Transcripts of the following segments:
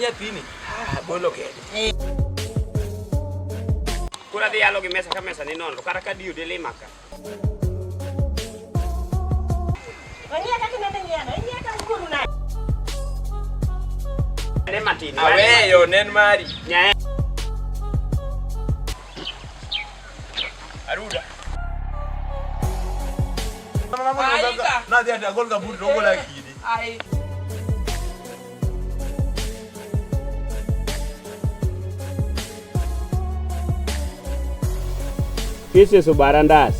nyathini. Ah, bolo kende. Koro adhi yalo gi mesa ka mesa ni nono kata ka diyo delima ka. Ong'iya kaka inende ng'iyano, ing'iya ka wuoru nade? Ne matin. Aweyo nen mari. Nyae. Aruda. Aika. Nadhi ati agol kaburi to ogola kidi. Ai. Kiseso barandas.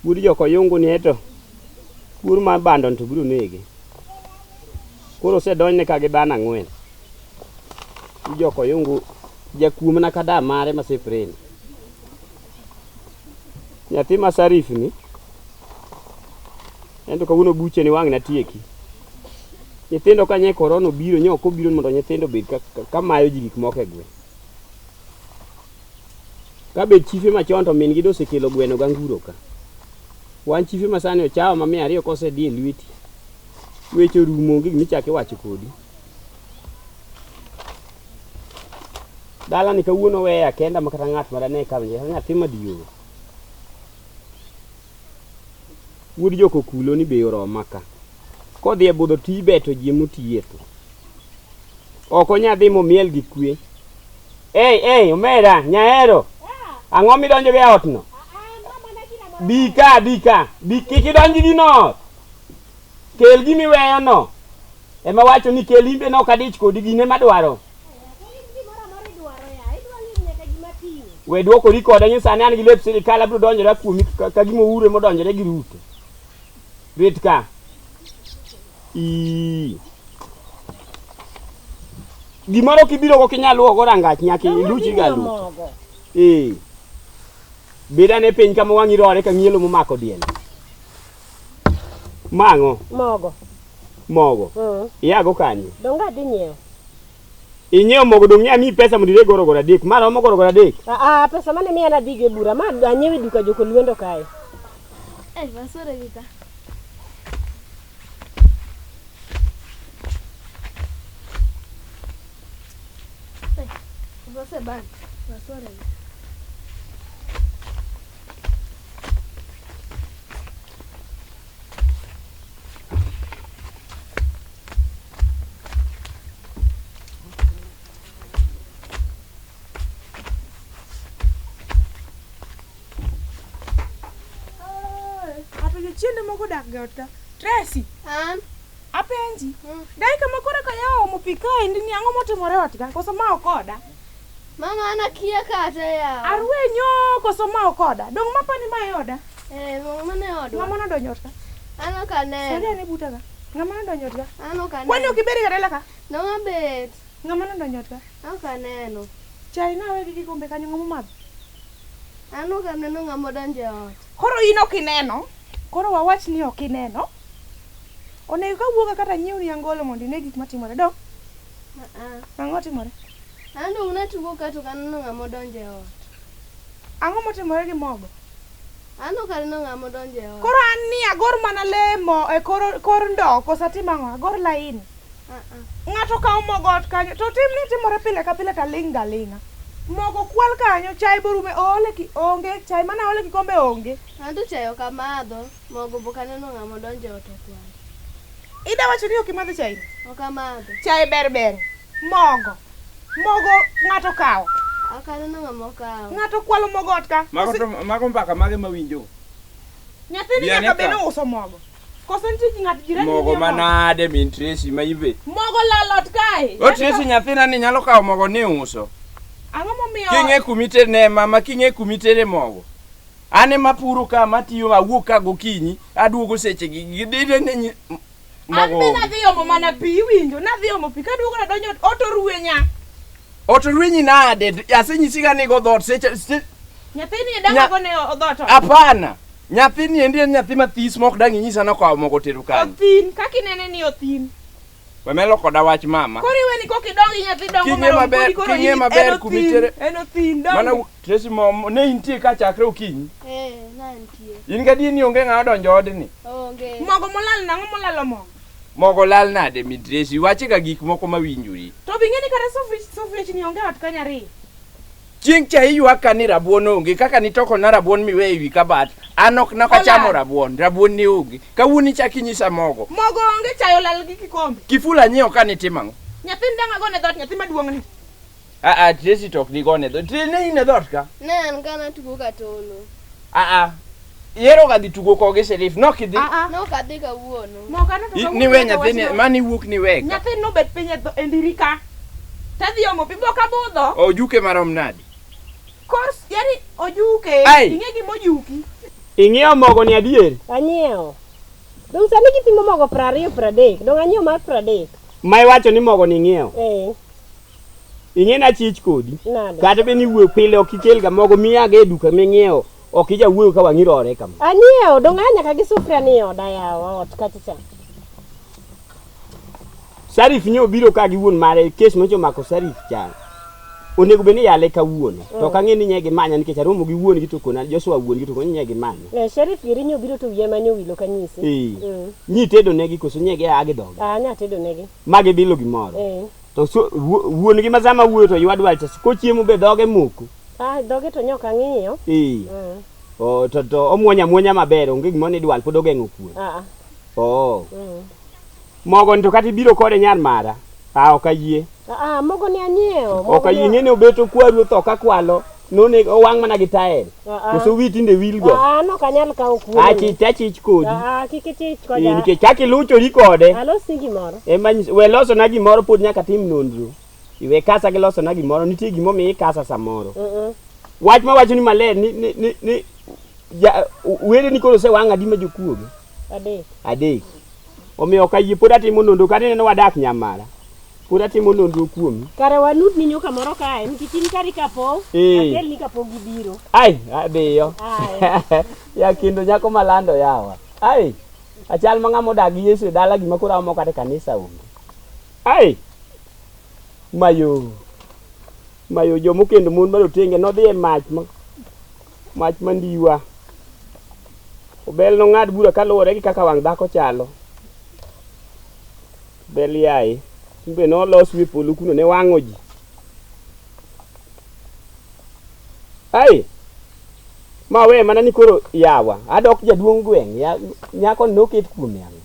Bur jokoyungu ni eto. Bur mar bando to biro nege. Koro osedonjne ka gi dhano ang'wen. Jokoyungu jakuo mana ka da mare ma Cyprian. Nyathi ma Sarif ni ento kawuono buche ni wang' natieki. Nyithindo ka nye korona obiro nye ok obiro mondo nyithindo obed ka, ka, ka mayo ji gik moko e gweng'. Ka be chife machon to min gi dosekelo gweno gi anguro ka. Wan chife ma sani ochawa ma 200 kosedhi e lweti. Weche orumo onge gima ichako iwacho kodi. Dala ni kawuono weya kenda ma kata ng'at ma dane ka kata nyathi ma dioro. Wuod jokokulo ni be oroma ka. Kodhi e budho ti beto ji emotiye tho. Ok onya dhi momiel gi kwe. Ei, ei, omera, nyahero. Ang'o midonjo go e ot no? Bi ka, bi ka. Bi kik idonj gi gino ot. Kel gima iweyo no. Ema wacho ni kel imbe nok adich kodi gine madwaro. We dwokori koda ni sani an gi lep sirikal abiro donjora kuomi ka ka gima Uhuru ema odonjore gi Ruto. Rit ka. Ii. Gimoro kibiro go kinyal luwo go rangach nyaka iluchi ga luch. Mogo. Ee. Bed ane piny kama wang'i rore ka ng'ielo momako diel. Mang'o? Mogo. Mogo. Iago kanye? Donge adhi nyiewo. Inyiewo mogo dong' nya miyi pesa mondo ireg gorogoro adek. Ma romo gorogoro adek. Ah, ah, pesa mane miya nadhigo e bura ma anyiewo e duka jokolwendo kae. Eh, basore gi ka. Eh, basore bag. Basore gi. Ato jochiende moko odak ga ot ka. Tracy, An apenji. Dakika ma koro ka yawo omo pi kaendi ni ang'o motimore ot ka? Koso ma ok oda? mama an akia kata yawa. Arwenyo koso ma ok oda? Dong' mapani ma e oda? Eh, mama ne odwa. Ng'ama nodonjo ot ka? An ok Sori aneno. ane buta ka. Ng'ama nodonjo ot ka? An ok Kwani aneno. ok ibed ga dala ka? Dong abet. Ng'ama nodonjo ot ka? An ok aneno. Chai nawe gi kikombe kanyo ng'ama omadho? An ok aneno ng'ama odonjo e ot. Koro in ok ineno? Koro wawach ni ok ineno. Onego kawuok ka kata anyiewni angolo mondo ine gik matimore. Dong', Ah, ah. ang'o timore? An dong natugo ka to ok aneno ng'ama odonjo e ot. Ang'o motimore gi mogo? An ok aneno ng'ama odonjo e ot. Koro an ni agor mana lemo e kor, kor ndo koso atim ang'o? Agor laini. Ah, ah. Ng'ato kawo mogo ot kanyo to timni timore pile ka pile to aling' ga aling'a. Mogo kwal kanyo, chai borume oole ki onge, chai mana oole kikombe onge. An to chai ok amadho. Mogo be ok aneno ng'ama odonjo e ot okwalo. Ida wacho ni ok imadho chai? Ok amadho. Chai ber ber. Mogo. Mogo ng'ato kawo. Ok aneno ng'ama okawo. Ng'ato kwalo mogo ot ka. Mago to mago mbaka mage mawinjo. Nyathini Bi ane nyaka bed ka. ni uso mogo. Koso nitie ng'at jirani Mogo nyiewo manade min Tracy ma ibe. Mogo lal ot kae. O Tracy nyathina ni nyalo kawo mogo ni uso. Ang'o momiyo King'e kumitere mama king'e kumitere mogo. An ema puro ka matiyo awuok ka gokinyi aduogo seche gi gidire ne nyi- An mogo. be onge. nadhi omo mana pi iwinjo nadhi omo pi kaduogo nadonjo ot ot orwenya. Ot orwenyi nade? Asenyisiga ni go dhoot seche se, Nyathini dang' Nya- agone odhot ot. Hapana. Nyathini endi en nyathi mathis mok dang' inyisa nokawo mogo tero kanyo. Othin kaka inene ni othin. Wemelo koda wach mama. Koro iwe ni kok idong gi nyathi dongo King'e marom maber- kodi koro king'e in- maber en othin, kumitere- En othin Mana donge. Tracy mo ne intie ka chakre okinyi. Eh, na nitie. In gadier ni onge ng'ama odonjo odni. Onge. Mogo molal nang'o molalo mogo? Mogo lal nade min Tracy? Wache ga gik moko mawinjori. To be ing'e ni kata sufrich ni onge ot kanyo ariyo. Chieng' cha iywak ka ni rabuon onge, kaka nitoko na rabuon miweyo e wi kabat. An ok nok achamo Olal. rabuon, rabuon ne onge. Kawuono ichak inyisa mogo. Mogo onge chae olal gi kikombe. Kiful anyiewo ka nitimo ang'o? Nyathi dang' agone dhoot nyathi maduong' ni. Ah ah, Tracy to ok digone dhoot. Tracy ne in e dhoot ka? Ne an ka natugo katolo. Ah ah. Ihero ga dhi tugo kogi Sherif, nok idhi. Ah ah. Ne ok adhi kawuono. Moka no to I- kawuono Niwe nyaka nyathini, wachno. mani wuok niwe ka. Nyathi nobet piny e e ndiri ka. Tadhi omo pi bok abudho. Ojuke marom nadi? Kors yani ojuke. Ai. Ing'e gima ojuki. Ing'iewo mogo ni adier? Anyiewo. Dong' sani gipimo mogo 20 30. Dong' anyiewo mar 30. Ma iwacho ni mogo ni ing'iewo. Eh, Ing'e na chich kodi. nade? Kata be ni wuoyo pile ok ikel ga mogo miyaga e duka ming'iewo. Ok ija wuoyo ka wang'i rore kama. Anyiewo, dong' a nyaka gi sufria ni e oda yawa ot kacha cha. Sarif nyo obiro ka gi wuon mare kes mocho mako Sarif cha. Onego bed ni yale kawuono. To ok ang'e ni nye gimanya nikech aromo gi wuon gi to kona Joshua wuon gi to kona nye gimanya. Ne, Sheriff giri nyo biro to wiye manyo wilo kanyisi. Eh. Mm. Nyi tedo negi koso nye gia gi dhogi. Ah, anya tedo negi. Ma gibilo gimoro. Eh. To so, wuon gi ma sama wuoyo to ywa dwal cha kochiemo be dhoge moko. Ah, dhoge to nyok ang'iyo. Eh. Mm. O, to, to omuonya muonya maber onge gimoro ni dwal pod ogeng'o kuon. Ah, ah. Oh. Mm. Mogo ni to kata ibiro kode nyar mara. Ah, ok ayie. Ah, ah, mogo ni anyiewo. mogo Ok ayie ni- ng'e ni obeto kwaru otho ka kwalo. Nonego owang' mana gi tael. Ah, ah. Koso wi tinde wil go. Ah, ah, nok anyal kawo kuono. Achich achich kodi. Ah, ah, kik ichich Eh, koda. nikech kaka iluchori kode Alosni gimoro. ema nyis- we losona gimoro pod nyaka tim nonro. Iwe kasa gi losona gimoro nitie gimomiyo ikasa samoro. Mm. Wach mawacho ni maler ni ni ni, ni ja, wereni koro osewang' adi ma jokuoge? Adek. Adek. Omiyo ok ayie pod atimo nonro kata ineno wadak nyamara. Pod atimo nonro kuomi. Kare wanudni nyuka moro kae, nikech in kari kapo, Eh. akelni kapok gibiro. Ai, adhiyo. Ai. ya kendo nyako malando yawa. Ai, achal ma ng'ama odak gi Yesu e dala gima koro aomo kata e kanisa onge. Ai, mayo. Mayo jomokendo mon marotenge nodhi e mach ma mach mandiwa. Obel nong'ad bura kaluwore gi kaka wang' dhako chalo. Bel yaye. Kumbe nolos wi polo kuno ne wang'o ji. Ai! Ma we mana ni koro yawa, adok jaduong' gweng', ya, nyako ni noket kuome ang'o?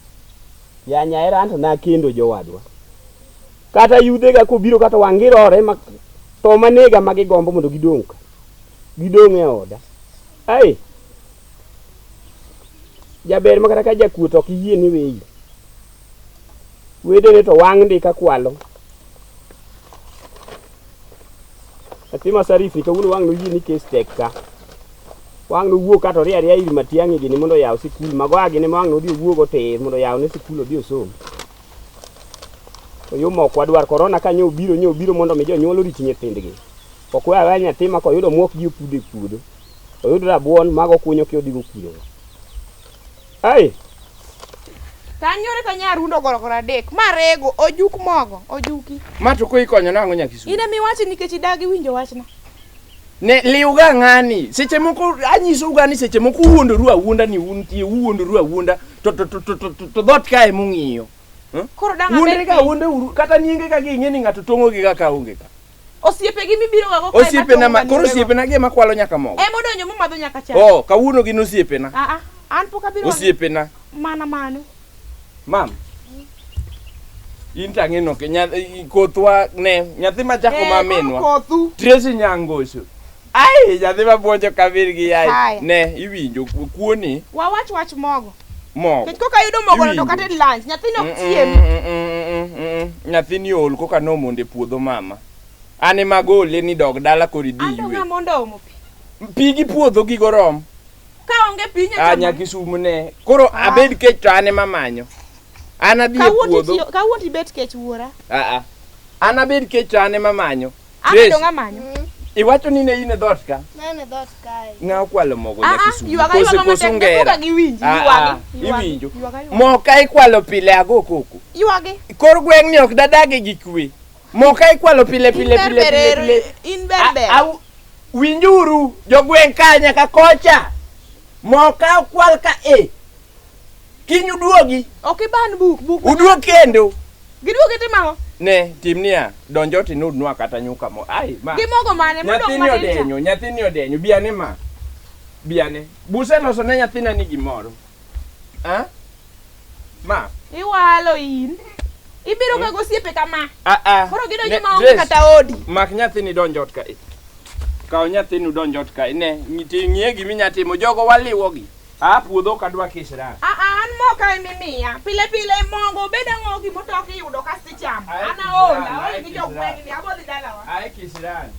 Ya nyaera anto nakendo jowadwa. Kata yudhega kobiro kata wang' girore ma tho manega ma gigombo mondo gidong' ka. Gidong' e oda. Ai! Jaber ma kata ka jakuo to ok iyie ni weyi. Wedene to wang' ndi ka kwalo. Nyathi ma Sarif ni kawuono wang' noyie ni kes tek ka. Wang' nowuok ka to ria ria ir Matiang'i gini mondo oyaw sikul. Mago a gini ma wang' nodhi owuog otir mondo oyaw ne sikul odhi osom. To yo ma ok wadwar korona ka nyo obiro nyo obiro mondo mi jonyuol orit nyithindgi. Ok we aweya nyathi ma koyudo muok ji opudho e puodho. Oyud rabuon mago kunyo ki odhigo kuno. Ai! Tanyore ka nyarundo gorogoro adek. Ma rego ojuk mogo, ojuki. Ma to koro ikonyo nang'o nyakisumu? In ema iwacho nikech idagi winjo wachna. Ne liwga ng'ani. Seche moko anyisouga ni seche moko uwuondoru awuonda ni untie, uwuondoru awuonda to to to to to, to, to dhoot kae mung'iyo. Koro dang' abed Wuondre ka piny. wuonde uru kata nyinge ka ging'e ni ng'ato tong'o gi kaka onge ka. Osiepegi mibiro ga go kae Osiepena ma matong'o koro ga osiepena gi ema kwalo nyaka mogo. Ema odonjo momadho nyaka chai. Oh, kawuono gin osiepena. Ah ah, an pok abiro. Osiepena. Mana mano. Mam. In to ang'e nok kothwa ne nyathi machako Eh, ma koro minwa. Kothu. Tracy Nyangoso. Ai, nyathi mabuonjo kabir gi yai. Haya. Ne, iwinjo kuoni Wawach wach mogo. mogo. Nikech koka ayudo mogo no to Iwinjo. kata e lunch, nyathino ok chiem. Nyathini ool koka nomondo e puodho mama. An ema agole ni dog dala koro idhi An to ywe. ng'ama ondomo pi. Pi gi puodho gigo rom. Ka onge pi inya Ah, chamo. nyakisumu ne. Koro Ah. abed kech to an ema manyo. An adhi e Kawuono puodho. itiyo- kawuono ibet kech wuora. Ah, ah. An abed kech to an ema manyo. An Grace, dong' amanyo. Iwacho ni ne in e dhoot ka? Nene dhoot kae. Ng'a okwalo mogo Ah, ah, nyakisumu? ywaga Kose ywaga koso matek. ngera? Koka giwinji, Ah, ah, ywagi, ywagi, Iwinjo. ywaga, ywaga. Moka ikwalo pile ago koko. Ywagi. Kor gweng'ni ok dadage gi kwe. Moka ikwalo pile In pile ber pile pile berero, pile. in ber ber. Winjuru jogweng' ka nyaka kocha. Moka okwal ka e. Kiny uduogi. Ok iban buk buk. Uduog kendo. Giduogi timo ang'o? Ne, tim niya, donj ot inudnwa kata nyuka mo. Ai, ma. Gi mogo mane modong' Nyathini matin cha? odenyo, nyathini odenyo. Bi ane ma. Bi ane. Buse loso ne nyathina ni gimoro. Ha? Ma. Iwalo in. Ibiro ga gosiepe kama. Ah ah. Koro gidonjo Ne, maonge Grace, kata odi. Mak nyathini donj ot kae. Kaw nyathini udonj ot kae. Ne, ng'iye gima inya timo. Jogo waliwogi. A puodho ok adwa kisra. Ah, ah, an moka emimiya. Pile pile mogo bed ang'o gimotok iyudo kasto ichamo. Ae An aol, kisirani, aol ae gi kisirani. jogweng'ni, abodhi dalawa. Ae kisirani.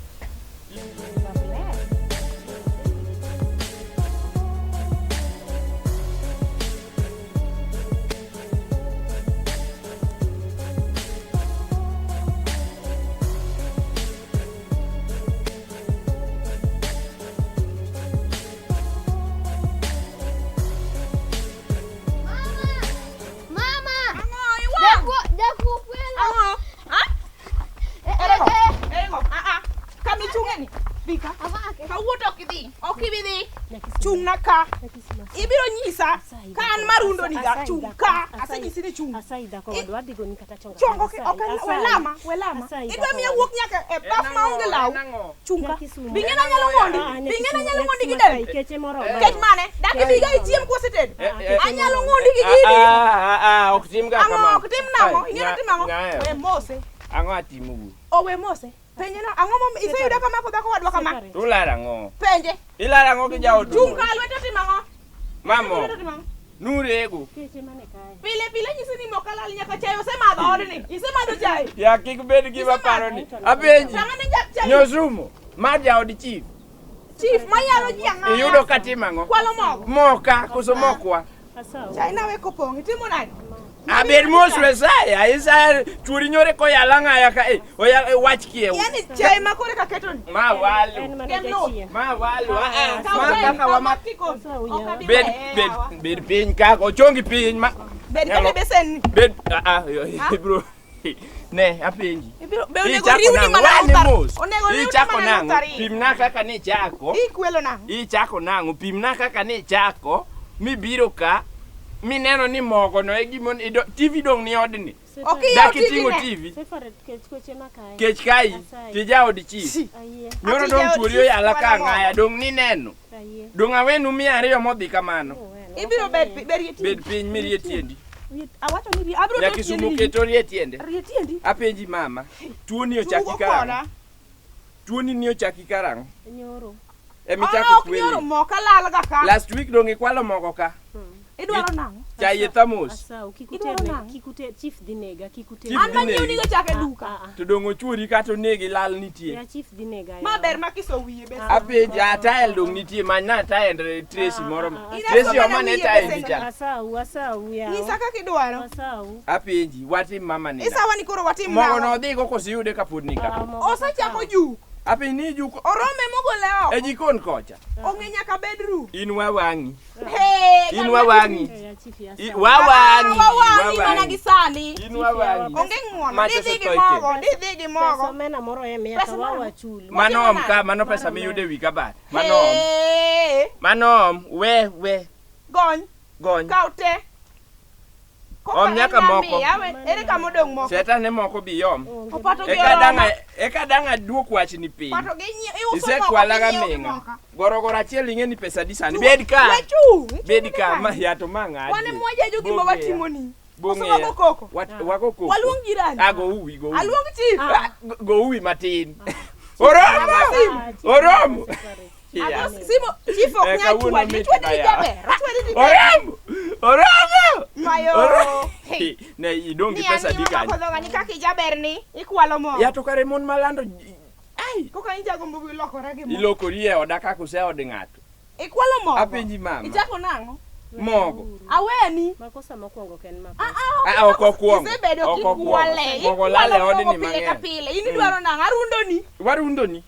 Mama! Ang'o iwang'? Jakuo kwelo! Ang'o? Ah? Eh, Ere go? eh, eh. Ere go? Ah, ah. Kama ichung'e ni. Bika. Amake. Kawuono to ok idhi. Ok ibi dhi. Chung'na ka. Ibiro nyisa ka an marundo ni ga. Chung' ka. Asenyisi ni chung'. Asayi dhako wadwa adhi goni kata chonga. Chong ok ok welama, welama. Asayi, Idwa dhako miya wadwa. wuok nyaka e baf maonge law. Chung' ka. Nyakisumo. Bing'e na nyalo ng'ondi. Ah, Bing'e na nyalo ng'ondi gi Nyakisumo, del. Keche moromo. Kech mane? Dak ibiga ichiem kosetedo. Eh, eh, Anyalo ng'ondi gi gini. Ah, ah, ah, ok tim ga Ang'o kamano. ok tim nang'o? Ai, Ing'e ni tim ang'o? ng'ayo. We mose. Ang'o atimo wu? Owe mose. Penje no, ang'o momiyo iseyudo ka mako dhako wadwa kama? Separate. To ularo ang'o? Penje. Ilaro ang'o gi jaod? Chung' ka lwete timo ang'o? Mamo. Lwete timo ang'o? Nurego. Keche mane kae. Pile pile nyisi ni moka lal nyaka chai osemadho odni. Isemadho chai. Ya kik bed gima paro ni. Apenji. Tang'ane ja chai. Nyosumo. Ma jaod chief. Chief mayalo ji ang'aya. Iyudo ka timo ang'o? Kwalo mogo. Moka koso mokwa. Asawu. Chai nawe kopong'. Itimo nade? Aber mos wesaya. Isaya chuori nyore koyala ng'aya ka. Eh, oya wach kiew. Yaani chai ma kore kaketo ni. Ma En walu. mana Kem luth. jachien. Ma walu. Ah, ah. Kaw Ma chai, kaka kaw wama mak kikombe. Asawu, Ok yawa. abi bed weye, bed yawa. bed piny kaka ochongi piny ma Bed kata Nyalo- e besen ni. bed ah ah bro ne apenji Ibiro- Be onego Ichako riwni nang'o? mana Wane nus ar- mos. Onego riwni Ichako mana nus nang'o? ariyo. Pimna kaka nichako. Ikwelo nang'o? Ichako nang'o? Pimna kaka nichako mibiro ka mineno ni mogo no e gima TV dong' ni odni. Ok iyaw Dak TV iting'o ne. TV. Separate kech kweche makae. Kech kai Asayi. tija od chief. Ayie. Nyoro Ati dong' jaod chuori chief oyala ka kwalo mogo. ang'aya dong' nineno. Ayie. Dong' awenu 200 modhi kamano. Oweno. Ibiro bed pi- berie Bed tiendi. piny mirie tiendi. Awacho ni abiro to Nyakisumo tiendi. keto rie tiende. Rie tiendi. Apenji mama, tuoni ochaki Tugo karang'o? koda. Tuoni ni ochaki karang'o? Nyoro. Emichako Ok nyoro kweli. moka lal ga ka. Last week dong' ikwalo mogo ka. Idwaro nang'o? Chai e thamos. Asawu kik Idwaro uter nang'o? kik uter chief dhi nega kik uter. Chief An dhi manyiew negi. nigo chak e duka. Ah, ah. To dong' ochuori kata onegi lal nitie. Ya chief dhi nega. Ma yawa. ber ma kiso wiye be. Apenji atael dong' nitie manyna atael Tracy moro. Ah, ah, Tracy ah. omane taendi cha. Asawu asawu yawa. Nyisa kaka idwaro. Asawu. Apenji watim mama ni. Isawa ni koro watim Mogo nang'o? no odhigo koso iyude kapod ni ka. Ah, mogo Osechako kaka. juk. Apenji ni juko Orome mogole e oko. jikon kocha. Ong'e nyaka bedroom. In wawang'i. Hey, In wawang'i. Eh, ya chief ya I- asawu. Wawang'i. Wawang'i mana gi sani. In wawang'i. Onge ng'uono. Macho Didhi gi osetho e mogo, didhi gi Pesa mogo. omena moro e miya Pesa to moro? wawachul. Mano om ka, mano pesa miyudo e wi kabat. Mano om. Hey, Mano om. We we Gony, gony. kaw te. Koka Om nyaka en moko. miya, Ere kama odong' moko? Setane moko bi iom. Onge Opato gi Eka dang' oroma. eka dang' aduok wachni piny. Pato gi nyiewo, iuso moko Isekwala tinyiewo gi gaming'a. moka. Gorogoro achiel ing'e ni pesa di sani. Chung'. Bed ka. We chung', ichung' Bed ni ka. kanye? Ma ya to ma ng'adi. Wan ema wajejo gima Bong'eya. watimoni. Koso Bong'eya. wago koko. Wago koko. Waluong jirani. Ah, go uwi, go uwi. Aluong chief. Ah, go uwi matin. Oromo! Ah, chief Oromo! separate. Yeah. Ago simo chief ok Eh, nyal kawuono chwadi. mit Ochwadi ni maya. jaber. Ochwadi ni ber. Oromo! Oromo! Mayo. Oromo! Hey. Ne idong' gi Ni pesa an di gima kanyo. mako dhoga ni kaka ijaber ni ikwalo mogo. Ya to kare mon malando ai Koka injago mbugu ilokora gi mo. ilokori e oda kaka oseod ng'ato. Ikwalo mogo. Apenji mama. Ichako nang'o? Mogo. Aweni. Makosa mokwongo ok en makosa. Ah, ah, Ah, ok okwongo. Isebedo Ok okwongo. kikwale. Mogo lal e Ikwalo odni mogo pile ka mang'eny. pile. In idwaro nang'o? Arundoni. Warundoni.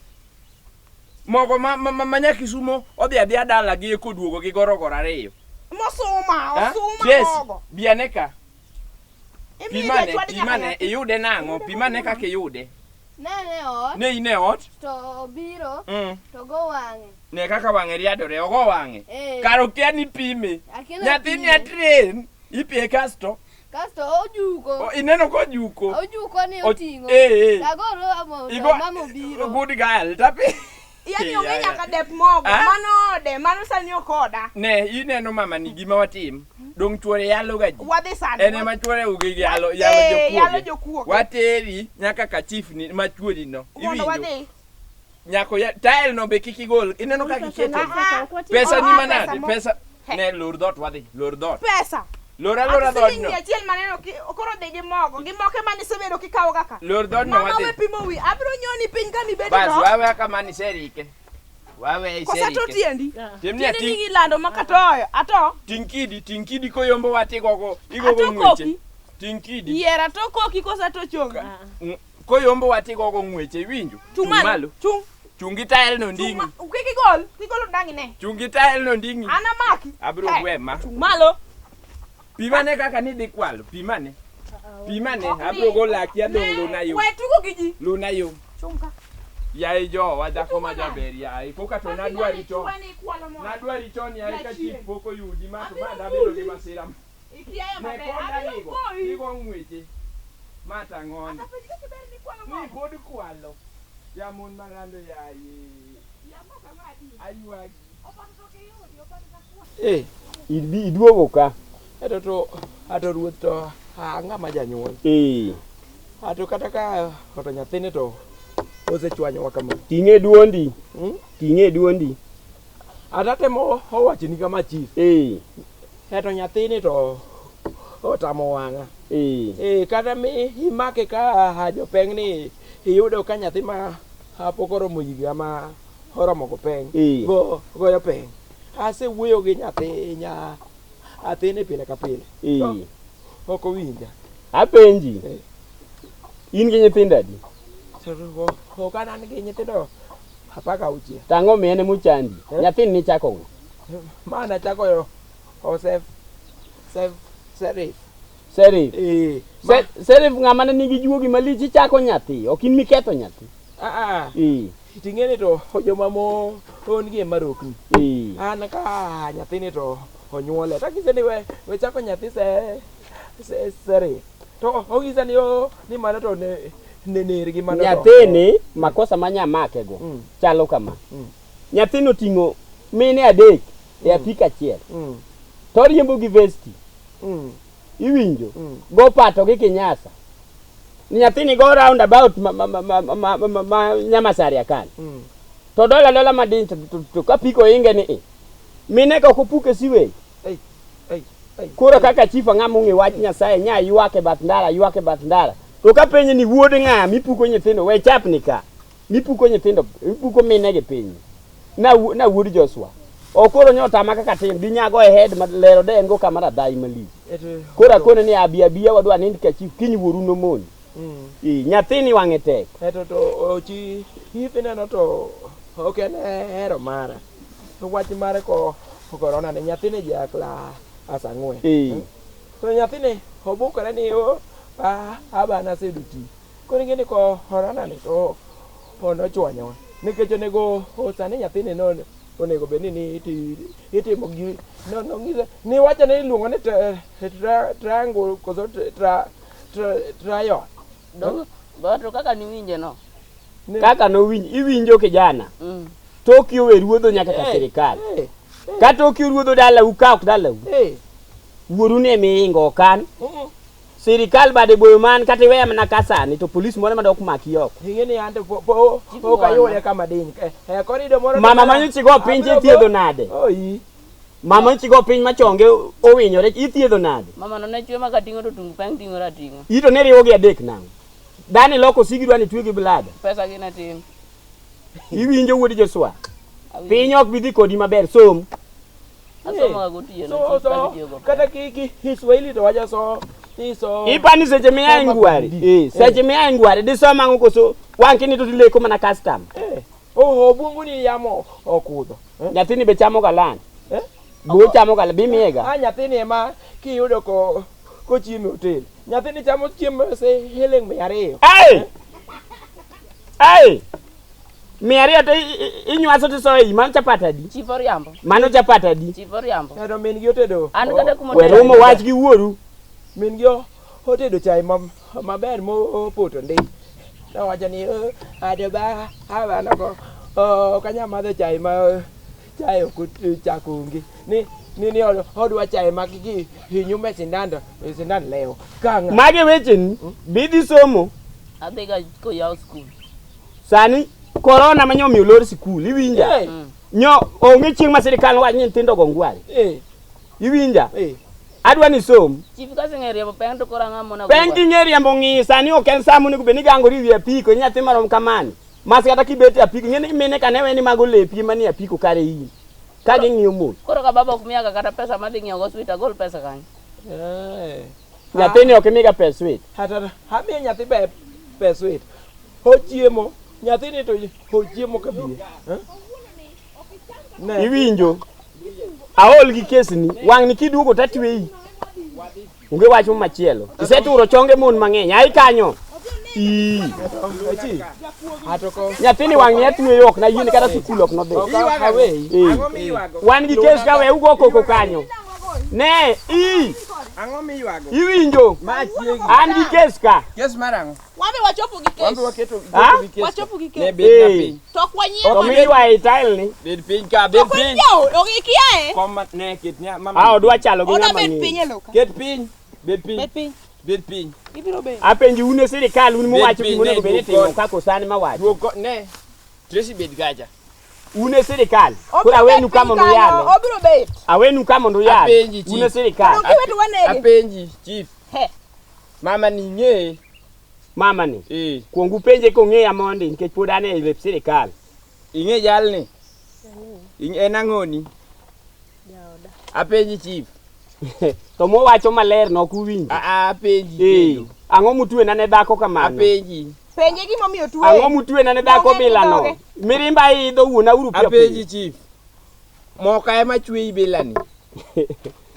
Mogo ma Nyakisumo odhi adhiya dala gi koduogo gi gorogoro ariyo. Mosuma, Ah, osuma Tracy, mogo. bi ane ka. Imiyo Pimane, jachwad nyaka pimane, nyathi. iyude nang'o? Pimane kaka iyude. Nene ot Ne in e ot? to obiro Mm. to go wang'e. Ne kaka wang'e riadore, ogo wang'e. Eh. Kar okia ni pime. Akia ni Nyathini pime. a train. Ipie kasto Kasto ojuko. o, ineno kojuko. Ojuko ni oting'o. Eh, eh. Tagoro amo to Igo- mama obiro. Good girl. Tapi. Yani onge Ya, ya. nyaka dep mogo. Ah? Mano ode, mano sani ok oda. Ne, ineno mama ni gima watim. Dong chuore yalo ga ji. Wadhi sani. En ema chuore ugi yalo yalo Eh, yalo jokuoge. jokuoge. Wateri nyaka ka chief ni machuori no. Mondo Iwinjo? wadhi. Nyako ya tael no be kik igol. Ineno kaka ikete. Ah, Pesa ni Ah, manade? pesa mo- Pesa He. ne lor dhoot wadhi. Lor dhoot. Pesa. Lor alora Ati dhoodno. siling mia achiel maneno ki koro dhi gi mogo. Gi moke mane isebedo kikawo kaka. Lor dhoodno Mama we wadhi. pimo wi. Abiro nyoni piny ka mibedo Bas no. wawe kama ni serike. Wawe Kosa to iserike. tiendi. Tim ni Tiende ating' nigi lando makatoyo. Ato. ting' kidi, ting' kidi koyombo watigogo igogo Ato ng'weche. koki. Ting' kidi. Yier ato koki kosa to chongi. Koyombo watigogo ng'weche iwinjo? Chung' malo. Chung'. Chung gi tael no Chung' nding'i. ma- Kik igol. Kik igol ondang'i ne. Chung gi tael no nding'i. An amaki. Abiro He. gwema. Chung' malo. Pimane kaka nidhi kwalo. Pimane. Pimane. Ok Abiro ni. go laki adong' luna yo. We tugo gi ji. Luna yo. Chung' ka. Yaye jowa dhako ma jaber yaye. Koka to nadwari chon. Chwani ikwalo mogo. Nadwari chon yaye ka Jachien. chief pok oyudi ma to ma Abiro dabedo gi buli. masira. Ikiayo Ne maber. konda Abiro nigo. goyi. Igo ng'weche. Ma tang'oni. Apenji kaka ber ni ikwalo Ni mogo. pod kwalo. Jamon malando yaye. Yamo kama adi. Aywagi. Opato to ok iyudi, opato to akwalo. Eh. Ibi iduogo ka. Ato to ato ruoth to ah, ng'ama janyuol. Eh. Ato kata ka oto nyathine to osechwanyowa kama. Ting'e duondi. Hmm? Ting'e duondi. Ata temo owachoni kama chief. Eh. Ato nyathini to otamo wang'a. Eh. Eh, kata mi imake ka ah, jopeng' ni iyudo ka nyathi ma ah, pok oromo higa ma oromo go peng'. Eh. Go, goyo peng'. Asewuoyo gi nyathi nya athini pile ka pile. Eh. To ok owinja. Apenji. Eh. In gi nyithindo adi? To ok an an gi nyithindo 16. Tang'o miene mochandi? Eh? Nyathini nichako ng'a? Ma nachako yo Osef Sef Serif. Serif. Eh, ma, Serif ng'ama ne nigi juogi malich ichako nyathi, ok in miketho nyathi. ah, ah, Eh. ting'eni to joma mo on gi ema rokni. Eh. An ka nyathini to onyuole. Takise ni we, we chako nyathi se, se Serif. To onyisa ni o ni mano to ne ne nergi mano to. Nyathini makosa ma nyamake go Mm. chalo kama. Mm. Nyathini oting'o mine adek e apiko achiel. Mm. To oriembo gi vesti. Mm. Iwinjo? Mm. Go pato gi kinyasa. Nyathini go round about ma, ma, ma, ma, ma, ma, ma Nyamasaria kanyo. Mm. To dola dola madiny to, to, to kapiko inge ni i. Mine ka ok opuk e siwej. Ei, ei, ei. Koro kaka chief ang'ama ong'e wach Nyasaye nya ywak e bath ndara, ywak e bath ndara. To kapenje ni wuod ng'a mipuko nyithindo, we chapni ka. Mipuko nyithindo, mipuko mine gi piny. Na, na wuod Joshua. Ok koro nyotama kaka tim, di nyago e head ma lero de en go kama radhai malich. Eto, Koro akone ni abi abiya wadwa nind ka chief, kiny wuoru nomoni. Mm. Eh, nyathini wang'e tek. Eto to ochi if ineno to ok en hero mara. To wach mare ko korona ni nyathini ja klas ang'wen. Eh. To nyathini obukore ni o ah, aba naseyudo tich. Koro ing'e ni korona ni to nochwanyowa. Nikech onego o sani nyathini no onego bed ni ni iti, itimo gi no no ng'ise ni wacho ni iluongo ni triangle koso tra tra trial. Dong, to kaka niwinje no. Kaka nowinj, iwinjo kijana. Tokyo we ruodho nyaka ka Eh, sirikal. eh, Ka Tokyo ruodho dalau ka ok dalau. eh. Wuoru ne miingo okan. Mm. Sirikal bade boyo man kata iweya mana ka sani to polis moro madok maki oko. Ing'e ni an to po po ok ayude kama diny. Eh, eh, koro iyudo moro Mama manyocha igo piny Abiro ithiedho go- nade? Oi. Mama nyocha igo piny machonge owinyore ithiedho nade? Mama no ne chwe ma kating'o to tung peng ting'ore ating'a. Ito ne riwo gi adek nang'o? Dhani loko sigi dwa ni twe gi blada. Pesa gi ne tin. Iwinjo wuod Joshua? Awinjo. Piny ok bi dhi kodi maber som. Asomo ga gotieno So chief kaka so itiyo go kata ki ki Kiswahili to wacho so ni so Ipani seche mia e ngware. Eh, seche mia e ngware disom ang'o koso wang' kini to tileko mana custom. Eh. Oh, obwongo ni yamo okudho. Eh? Nyathini be chamo ga lan. Eh? Be ochamo ga be imiye ga. Ah, nyathini ema kiyudo ko kochiemo e hotel. Nyathini chamo chiemo siling 200. Ai! Ai! 200 to inywaso to isoyo iyi, mano chapat adi? Chief oriambo. Mano chapat adi? Chief oriambo. Kendo min gi otedo. An kata kuma We rumo wach gi wuoru. Min gi otedo chai maber mopoto ndi. Nowacho ni ade ba abana ko ok anyal madho chai ma chai ok chak onge. Ni ni odwa chai ma kiki hinyume sindan to sindan lewo. Ka ng'a? Magi wecheni, be idhi somo? Adhi ga koyaw skul. Sani korona ma nyomiyo olor sikul, iwinja? Nyo onge chieng' ma sirikal nowach ni nyithindo go ngware. Iwinja? Adwa ni som. Chief kaseng'e riembo peng to koro ang'o mona Peng king'e riembo ng'i sani ok en saa monego bed ni igangori e wi apiko, in nyathi marom kamani. Mas kata kibet e apiko, ing'e ni mine ka ne weni mago lepi manie apiko kare in. Ka ging'iyo mos. Koro ka baba ok miyaga kata pesa madhi ng'iewo go sweet agol pesa kanyo. Nyathini ok imiga pes sweet. Hata amiyo nyathi pes sweet. Ochiemo, nyathini to ochiemo kabie. Ne. Iwinjo? Aol gi kesni, wang'ni kiduogo tatweyi. Onge wach machielo. Iseturo chonge mon mang'eny. Ai kanyo. Ii. Achi. Atoko. Nyathini wang'ni atweyo ok nayiene kata sikul ok nodhi. Aweyi. Eh. Wan gi kes ka we ugo koko kanyo. Ne, ii. Ang'o miywago? Iwinjo? Ma chiegi. An gi kes ka. Kes mar ang'o? Wan be wachopo gi kes. Wan be waketo Ha? gi kes. Wachopo gi kes. Ne bed na piny. To ok wanyiewo. To miywaye tile ni. Bed piny ka, bed Ok piny. wanyiewo, ok ikiaye. Kom ne ket nya mama. Ah, odwa chalo gi Odwa ng'ama bet ng'eyo. piny e loka. Ket piny. Bed piny. Bed piny. Bed piny. Ibiro bet. Apenji un e sirikal un muwacho Bed piny, gima onego ne, bed ni duok itimo kon. kaka osani mawacho. Duok ko ne. Tracy bed kacha. Un e sirikal. Obiro Koro awenu bet ka piny mondo kanyo, uyale. Obiro bet. Awenu ka mondo uyale. Apenji, Un e chief. sirikal. Donge iwe to wanege. Apenji chief. He. Mama ni ng'eye. Mama ni. Eh. Kuong upenje kong'eya mondi nikech pod an e lep sirikal. Ing'e jalni. En ang'oni? Apenji chief. To mowacho maler no ok uwinjo. Ah, apenji. Eh. kendo. Ang'o mutwena ne dhako kamano? Apenji. Penje gimomiyo tuwe. Ang'o mutwena ne dhako Dhoge gi bila no? dhoge. Mirimba idho wuona uru piyo Apenji chief. Moka ema chweyi bilani. piyo.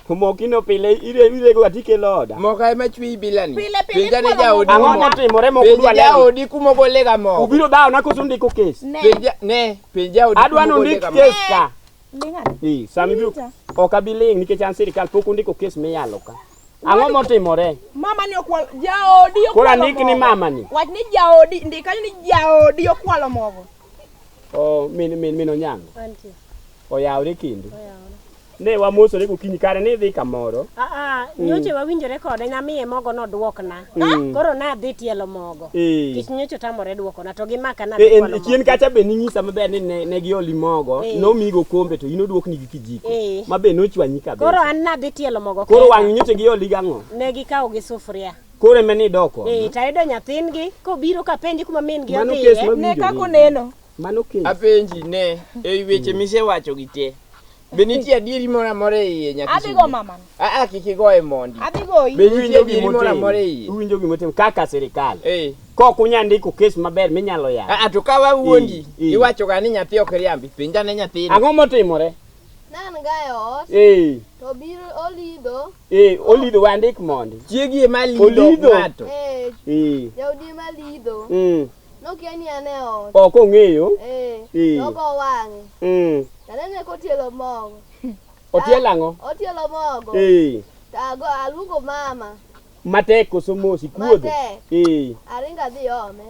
Mokino pile irego atikelo oda. Moka ema chweyi bilani. Pile pile Penja ne ikwalo jaodi. Ang'o motimore mok Penj udwa lero? jaodi kumogole ga mogo. Ubiro dhawo na koso ndiko kes? Ne. Penja ne, penj jaodi Adwa ni kumogole undik ga mogo. kes ka. Ling' ane. Eh, sama ibiro ok abi ling' nikech an sirikal pok undiko kes miyalo ka. Ang'o motimore? Mama ni okwalo jaodi okwalo. Koro andik ni mogo. mama ni. Wach ni jaodi, ndik kanyo ni jaodi okwalo mogo. Oh, min min min Onyango Antie. oyawre kendo. Oyawre. Ne wamosore gokinyi kare ne idhi kamoro. Ah, ah, nyocha wawinjore kode namiye mogo nodwokna. Koro nadhi tielo mogo. Eh. Kich nyocha otamore dwokona to gimaka nadhi Eh, kwalo en chien mogo. kacha be ning'isa maber ni ne gioli mogo, Eh. nomigo kombe to in oduokni gi kijiko. Eh. Ma be nochwanyi kabisa. Koro an nadhi tielo mogo Koro kenda. wang' nyocha gioli gang'o? Ne gikawo gi sufuria. Koro ema nidok oko. Eh, tayudo nyathingi kobiro kapenje kuma min gi Mano odhiye. kes ma Ne winjo kaka ni. oneno. Mano kes. Apenji ne, ei weche misewacho gi te. Be nitie adieri moro amora e iye nyathi? Adhi go mama ni. Ah, ah, kik igoye mondi. Adhi goyi. Be nitie Uwinjo adieri moro amora e gimotimo. iye? Uwinjo gimotimo kaka sirikal. Eh. Kok unya ndiko kes maber minyalo yalo. Ah, ah, to ka wawuondi, Eh, eh. iwacho ga ni nyathi ok riambi. Penja ne nyathini. Ang'o motimore? Ne an ga e ot Eh, to biro olidho eh, olidho we andik mondi. Chiegi ema lido Olidho. ng'ato. eh Eh. jaodi ema lidho Nokia ni an e ot. Ok ong'eyo. Eh. Eh. Nogo wang'e. Tanene kotielo mogo. Otielo ang'o? Otielo mogo. Eh. Tago aluongo mama. Matek koso mos ikuodho? Matek. Eh. Aringo adhi ome.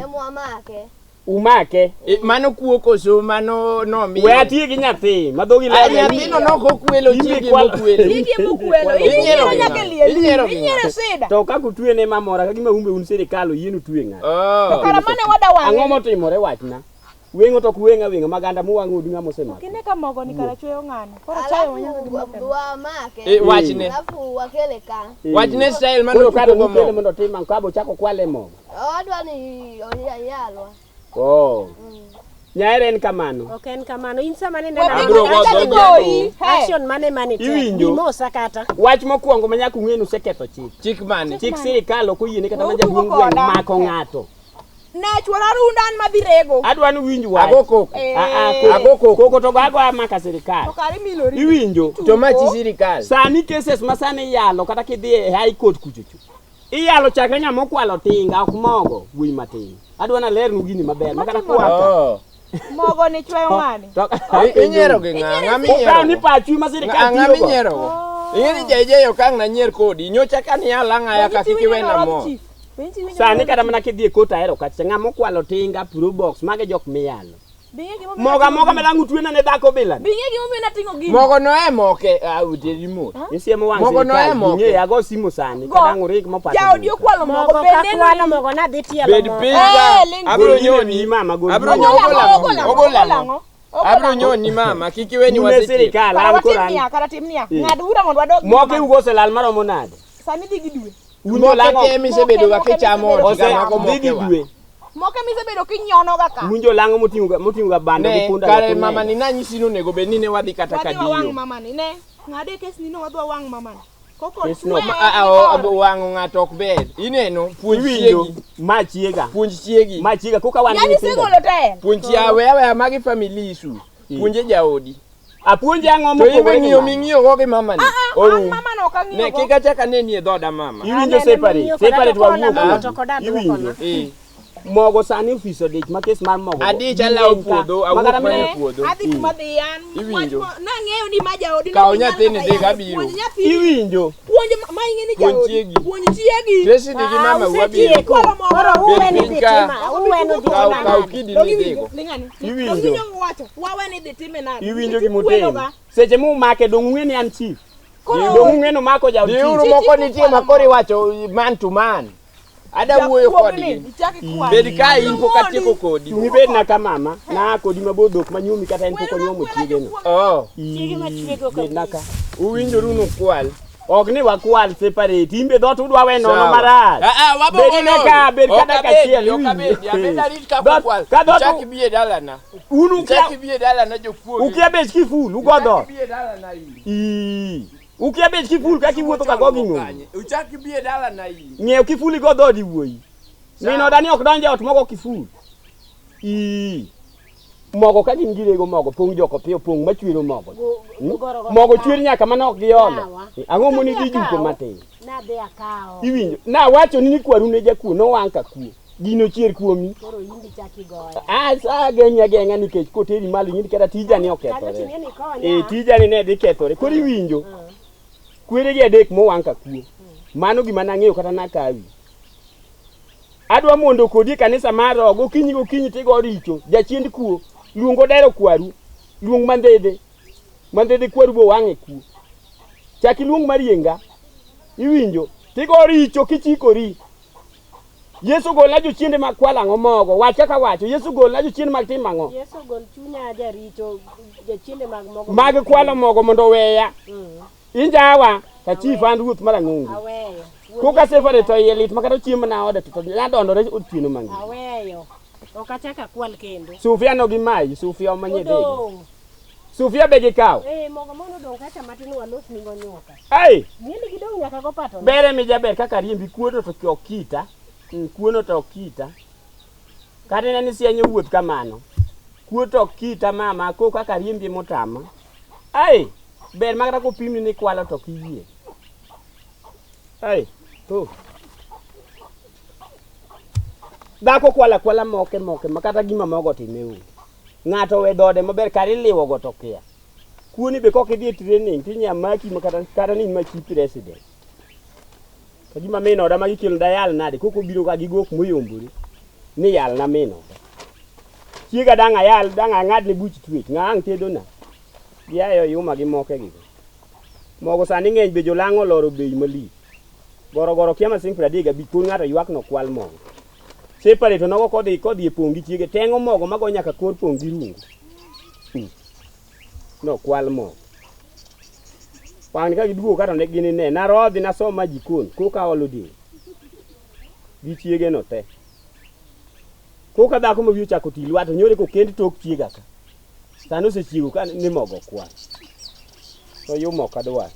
Emwamake. Umake. Mano kuo koso mano nomiye? We atiye gi nyathi ma dhogi Ah, ler. nyathino nok okwelo, Imbe chiege kwalo- mokwelo. Chiege mokwelo. Inyiero Inyiero nyaka e liel. Inyiero gi Inyiero sida. To kaka utwene mamora ka gima umbe un sirikal oyienu twe ng'ato. Oh. Kara mane wada wang'e. Ang'o motimore wachna? Weng'o to ok weng'a weng'a maganda muwang'o odi ng'ama osemako. Kine ka mogo ni kara chweyo ng'ano. Koro chayo wanyaka gi Alafu wamake. Eh, wachne. Alafu wakele ka. Eh. Wachne style mano Koro kare tugo nukele mogo. mondo otim ang'o? Kabo ochako kwale mogo. Owadwa ni oyalwa. Oh. Nyaere en kamano. Ok en kamano. In sama ne We nena Abro go Acha dhogi goyi. Action mane mane tek. Iwinjo? Gimosa kata. Wach mokwongo ma nyaka ung'e ni useketho chik. Chik mane? Chik sirikal ok oyiene kata We ma jaduong' utugo gweng' koda. mako ng'ato. Ne chuora runda an madhi rego. Adwa ni uwinj wach. Ago koko. Eh. Ah, ah, koko. Ago koko. Koko to go agoya maka sirikal. To kare milori. Iwinjo? To ma chi sirikal. Sani cases ma sani iyalo kata kidhi e high court kuchocho. Iyalo chakre ng'ama okwalo tinga ok mogo wuoyi matin. Adwa nalernu gini maber makata kwaka. Oh. Mogo ni chweyo ng'ani. To Inyiero gi ng'a? Ng'a Okaw ni minyiero? pachu ma sirikal Ng'a tiyogo. minyiero go? Ing'e ni JJ ok ang' nanyier kodi. Nyocha ka niyal ang'aya ka kik iwena mor. Sani kata mana kidhi e kot ahero kacha ng'ama okwalo tinga, pro box, mage jok miyalo. Moga moga madang' utwena ne dhako bila. Bing'e gimomiyo nating'o gini. Mogo no e moke. Ah, uteri mos. Isiemo wang' Mogo no sirikal. e moke. Ing'eyo ago simu sani Go. kadang' uring mopato. Jaodi okwalo mogo Mogo bende kakwalo mogo nadhi tielo Bed mogo. piny Eh, ka. ling' Abiro Gol gine nyoni. wiyi mama, gol Abiro gine. nyoni. Ogolo ang'o? Ogolo Ogolo ang'o? ang'o? Ogolo Abiro ang'o? nyoni mama. Kik iwe ni Un e wasetieko. sirikal, Kara an watim koro an. niya, kara tim niya. Eh. Ng'ad bura mondo wadog. Moke ugo oselal maromo nade? Sani dhi gi dwe. Un Moke jolang'o te misebedo ga Moke kichamo misebedo ot ose ga mago dhi gi mokewa. dwe. Moke misebedo kinyono ga ka. Un jolang'o moting'o ga moting'o ga bando gi Ne, punda kare ga mama ni kunega. nanyisi ni onego bed ni ne wadhi kata Wadhi wawang' kadiyo. mamani. Ne. Ng'ade kes ni no wadhi wawang' mamani. Koko Kes no, chwe. Ma- ah, ah, oh, wang'o ng'ato ok ber. Ineno, puonj Iwinjo? chiegi. Ma chiega. Puonj chiegi. Ma chiega koka wan gi Yani nyithindo. isegolo tael. Puonj yawe aweya magi family issue. Puonje jaodi. Apuonje ang'o To imbe mopogore gi ng'iyo mano? ming'iyo go gi mama ni. An Orum. mama no ok Ne ang'iyo go. kik achak aneni e dhoda mama. Iwinjo Anene separate, mang'iyo koda separate to kola wawuok mogo kodi. to koda Iwinjo? duokona. Eh. Mogo sani ofis odich ma kes mar mogo. Adich alawo puodho, awuok Makata mana mine- e puodho. Adhi kuma dhi an. Iwinjo. Wach mo- Nang'eyo ni ma jaodi. Kaw nok inyal nyathini kata dhi yalo. gabiro. Puonj nyathini. Iwinjo? Puonj ma ing'e ni Puonj jaodi. chiegi. Puonj chiegi. Tracy dhi gi Ah, mama wabiro. usetieko. Kwalo mogo. Koro Bed uwe ni piny dhi ka. tima, uwe ni dhi Kaw tima kaw nade? kidi Dog ni iwinjo. dhigo. Ling'ani. Iwinjo. Dog iwinjo wacho. Wawe ni dhi time nade. Iwinjo Nikech gimotimo. ikweloga. Seche mumake dong' ung'e ni an chief. Koro- Dong' ung'e ni omako jaod Dhiuru chief. moko nitie ma koro iwacho man to man. Ada wuoyo Jakuogni, kodgi. ichak ikwal. Bed ka in pok atieko kodi. Chung' ibed na ka mama, na kodi mabor dhok manyuomi kata en pok onyuomo chiegeno. Oh, Chiege machiego Bed na ka. uwinjoru nukwal. Ok ni wakwal separate, imbe dhoot udwa we nono Sawa. marach. Ah, ah, wabo Bed ine ka, bed Ok ka dakika abedi, achiel. ok iwinjo? abedi, abed arit ka Dhoot- ukwal. Ka dhoot Ichak ibi e dalana. un ukia Ichak ibi e dalana jokuoge. ukia bech kiful ugo Ichak dhoot. ibi e dalana in. Ii. Ukia bech kiful kaka iwuotho ka go gi ng'ombe. Uchak ibi e dalana in. Ng'iew kiful igo dhoodi wuoyi. Min oda ni ok donj e ot mogo kiful. Ii. Mogo ka gin girego mogo pong' joko piyo pong' machwero mogo. Goro- Mogo chwer nyaka mana ok giolo. Kawa. Ang'o moni dhi juko Akawo. matin? Nadhi akawo. Iwinjo? Nawacho ni kwaru ne jakuo nowang' ka kuo. Gino chier kuomi. Koro imbi chak igoya. Ah, sa geng'i ageng'a nikech koteri malo ing'e ni kata tija ni Kanyo okethore. ting'e ni konya. Eh, tija ni ne dhi kethore. Koro iwinjo? Kweregi adek mowang' ka kuo. Mano gima nang'eyo kata nakawi. Adwa mondo kodi e kanisa mar roho gokinyi gokinyi tigo richo. Jachiend kuo. Luong odero kwaru. Luong mandhedhe. Mandhedhe kwaru bo wang' e kuo. Chak iluong marienga. Iwinjo? Tigo richo kichikori. Yesu golna jochiende mag kwalo ang'o mogo. Wach kaka wacho. Yesu golna jochiende mag timo ang'o? Yesu gol chunya jaricho jachiende mag mogo. Mag kwalo mogo mondo oweya. Mm. Injawa. Ta chief an ruoth mar ang'ongo. Aweyo. Wuon Koka Yesu sefare to iye lit makata chiemo na ode to nadondore otieno mangima. Aweyo. Ok achak akwal kendo. Sufia no gi mayi, sufia omanye dhegi. Odong'. Sufia be gikawo. Eh, mogo mano odong' kacha matin walos ningo nyuka. Ai, Ng'eni gidong' nyaka go pato. bere mi jaber kaka riembi kuono to ok kita. Kuono to ok kita. Kata ne ni sienyo wuoth kamano. Kuo to ok kita mama, ko kaka riembi motama. Ai, ber makata kopimni ni kwalo to ok iyie. Ai, to. Dhako kwalo akwala moke moke ma kata gima mogo time onge. Ng'ato owe dhoode maber kar iliwo go to kia. Kuoni be kok idhi e training tinya maki ma kata kata ni in ma chief president. Ka gima min oda ma gikelo dayal nade koko biro ka gigok moyombore ni yalna min oda. Chiega dang' ayal dang' ang'adne buch twech ng'a ang' tedona. Giaye oyuma gi moke gigo. Mogo sani ng'eny be jolang'o oloro bei malich. Gorogoro kia ma siling 35 pod ng'ato ywak nokwal mogo. Separate nogo kodhi kodhi e pong' gi chiege teng'o mogo mago nyaka kor pong' gi rungu. Nokwal mogo. Wang'ni ka giduogo ka to ne gini ne narodhi nasoma jikon koka aolo del. Gi chiege no te. Koka dhako ma wiye ochako ti lwar to nyore kokend tok chiega ka. Sani osechiego ka ni mogo okwal. To yumo ok adwar.